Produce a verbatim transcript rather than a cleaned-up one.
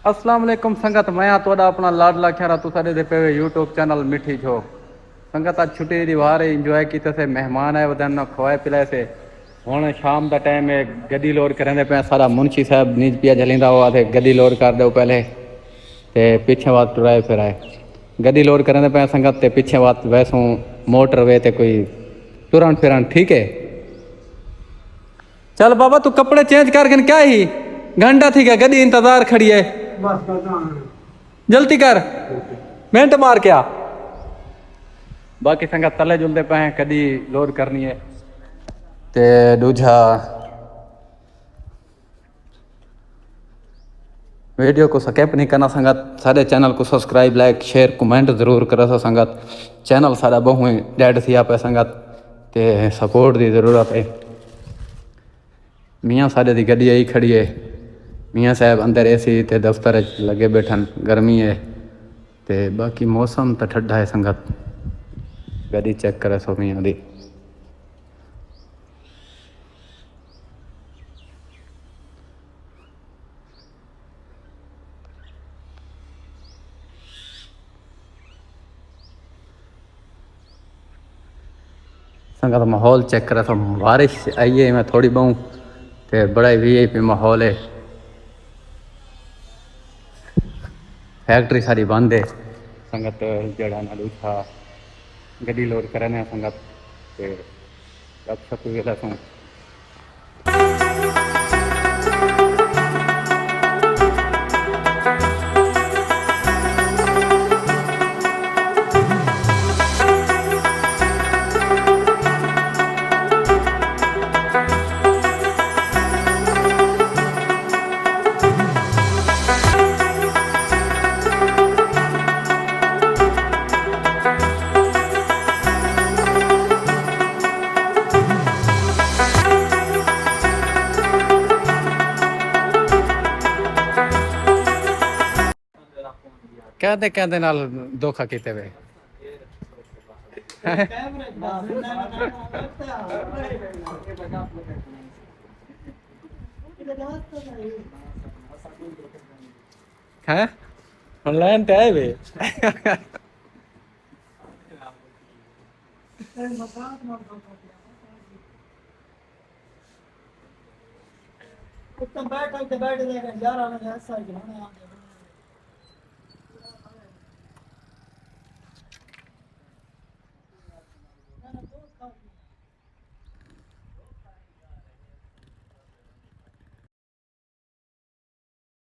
السلام علیکم سنگت، میں ہاں تہاݙا اپݨا لاڈلا کھیرا۔ تساں ݙیہدے پئے وے یوٹیوب چینل مٹھی جھوک۔ سنگت، اڄ چھٹی دی وہار ہے، انجوائے کیتے سے، مہمان آئے ودن، کھوائے پلائے سے۔ ہݨ شام دا ٹائم ہے، گݙی لوڈ کریندے پئے، سارا منشی صاحب نیج پیا جھلیندا ہوا تے گݙی لوڈ کر ݙیو پہلے، تے پچھے وات ٹرائے پھر آئے۔ گݙی لوڈ کریندے پئے سنگت، تے پچھے وات ویسوں موٹر وے تے کوئی ٹرن پھرن، ٹھیک ہے۔ چل بابا، توں کپڑے چینج کر گھن، کیا ہی گھنٹہ تھی ڳیا، گݙی انتظار کھڑی ہے۔ بس، بس، ہاں۔ جلدی کر، منٹ مار کے آ۔ باقی سنگت تلے جلدے پئے ہیں، گݙی لوڈ کرنی ہے۔ تے ݙوجھا ویڈیو کوں سکپ نہیں کرنا سنگت، ساݙے چینل کوں سبسکرائب، لائک، شیئر، کمنٹ ضرور کریسو سنگت۔ چینل ساݙا ٻہوں ڈیڈ تھیا پئے سنگت، تے سپورٹ دی ضرورت ہے۔ میاں ساݙے دی گݙی آئی کھڑی ہے۔ میاں صاحب اندر اے سی تے دفتر اچ لڳے ٻیٹھن، گرمی ہے۔ تے باقی موسم تاں ٹھڈا ہے سنگت۔ گݙی چیک کریسو میاں دی۔ سنگت، ماحول چیک کریسو، بارش آئی ہے، میں تھوڑی ٻہوں تے بڑا ہی وی آئی پی ماحول ہے۔ فیکٹری ساری بند ہے سنگت، جیڑھا نال اتھا گݙی لوڈ کریندے ہیں سنگت، تے گپ شپ وی ݙیسوں۔ کہندے کہندے نال دھوکا کیتے وے۔ ہیں؟ ہݨ لائن تے آئے وے۔ اتم بیٹھ، اتم بیٹھ دے یار، آنے ایسا ہی ہونے آ گیا۔